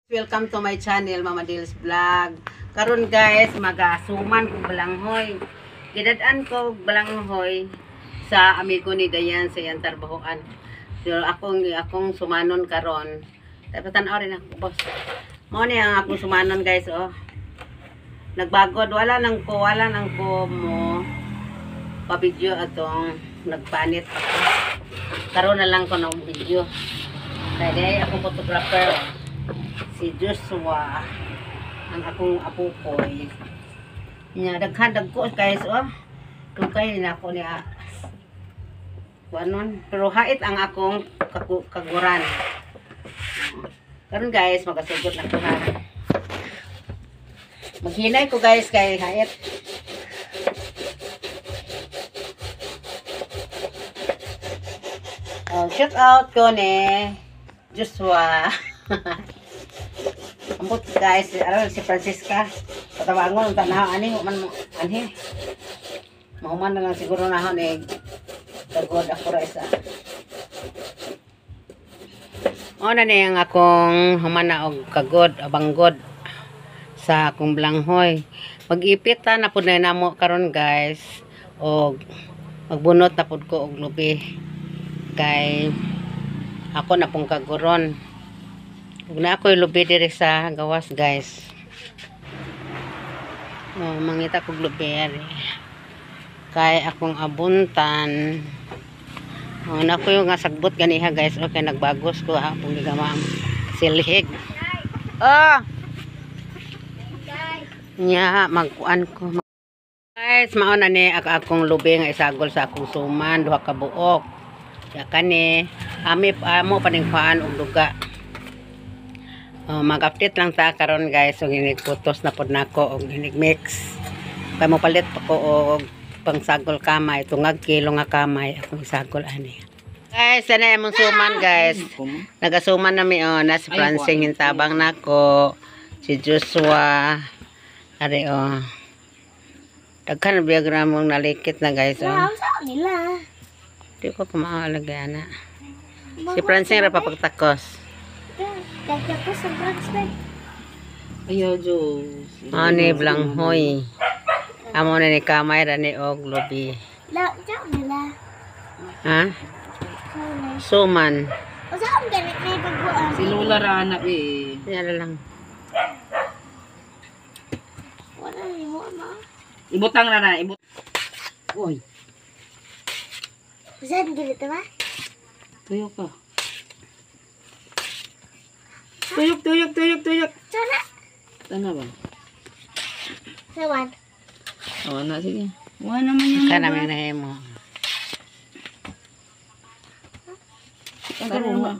Welcome to my channel, Mama Dils Vlog. Karon guys, magasuman kog balanghoy. Gidad-an ko og balanghoy sa amigo ni Dayan sa iyang tarbahoan. So akong akong sumanon karon. Dapat tan-aw rin ako, boss. Mao ni ang akong sumanon, guys, oh. Nagbagod, wala nang ko mo pa-video atong nagpanit ako. Karon na lang ko ng video. Kaya di akong photographer, oh. Si Joshua ang akong apukoy. Nya daghan dagko, guys, oh. Tugkay na ako niya. Kuanon, pero hait ang akong kaguran. Karon guys, magasugod na ko ha. Maghinay ko, guys, kay hait. Oh, shout out ko ni Joshua. Ambot guys, aron si Francisca. Patawangon tanaw ani man mo anhi. Mahuman na lang siguro na ni tagod ako ra isa. Mao na ni ang akong humana og kagod, abanggod sa akong blanghoy. Mag-ipit ta na pud na namo karon, guys, og magbunot na pud ko og lubi kay ako na pong kaguron. Ug na ako'y lubi diri sa gawas, guys. Oh, mangita kog lubi ari. Kay akong abuntan. Oh, na ko yung nga sagbot ganiha, guys. Okay, nagbagos ko ha akong gigama silhig. Oh. Nya magkuan ko. Guys, mao na ni akong lubi nga isagol sa akong suman, duha ka buok. Ya kani, ami amo paning kuan og duga. Oh, mag-update lang ta karon, guys, og inig putos na pod nako og inig mix. Kay mo palit pa ko og pangsagol kamay, tungag kilo nga kamay akong isagol ani. Guys, ana among suman, guys. Nagasuman na mi, oh, na si Francine hintabang nako, si Joshua. Ari oh. Daghan na biyagra mong nalikit na, guys, oh. Wow, sa nila. Di ko kumaalagay ana. Si Francine ra papagtakos. Kaya ko sa drugs bag. Ayaw, Diyos. Ani blanghoy. Amo na ni kamay ra ni og lubi. La, sa nila. Ha? Sa Suman. O saan ganit na ipagbuan? Si Lola ra anak eh. Yan lang. Wala ni mo ma. Ibutang na na, ibut. Uy, Saan ganit ba? tuyok ka. Tuyok, tuyok, tuyok, tuyok. Sana. Tana ba? Sawan. Oh, na sige. Wala naman yan. Kana may nahimo.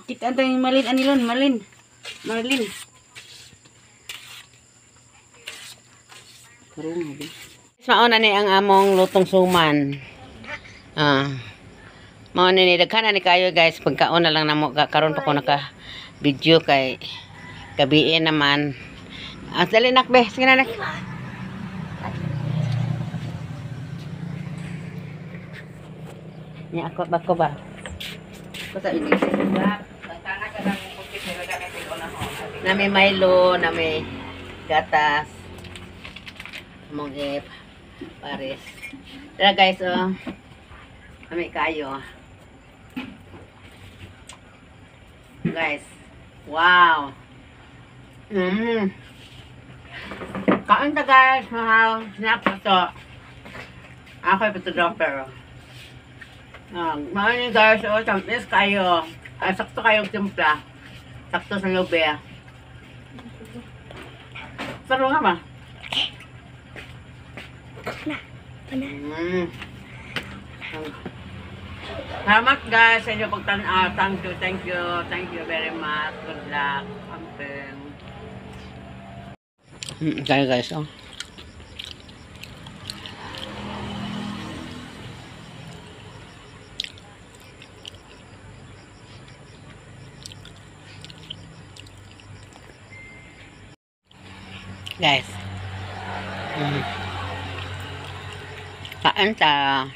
Kita tayong malin anilon, malin. Marlin. Karunga ba? Mao na ni ang among lutong suman. Ah. Mao na ni daghan na ni kayo, guys, pagkaon na lang namo karon pa ko naka video kay gabiin naman. Ah, dali nak be, sige na nak. Nya ako ba ko ba? Ko sa ini. Nami Milo, nami gatas. Among ip, pares. Tara guys, oh. Kami kayo. Guys, wow. Kain ta, guys, mahal. Snap to. Ako ay photographer. Ah, mahal niyo, guys, oh, tamis kayo. Ay, sakto kayong timpla. Sakto sa lubi. Saro nga ba? Na. Pana. Salamat guys sa inyong pagtanaw. Thank you, thank you, thank you very much. Good luck. Amping. Kaya guys, oh. Guys. Kain ta.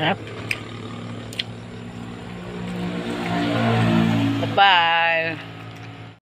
Sarap. Bye.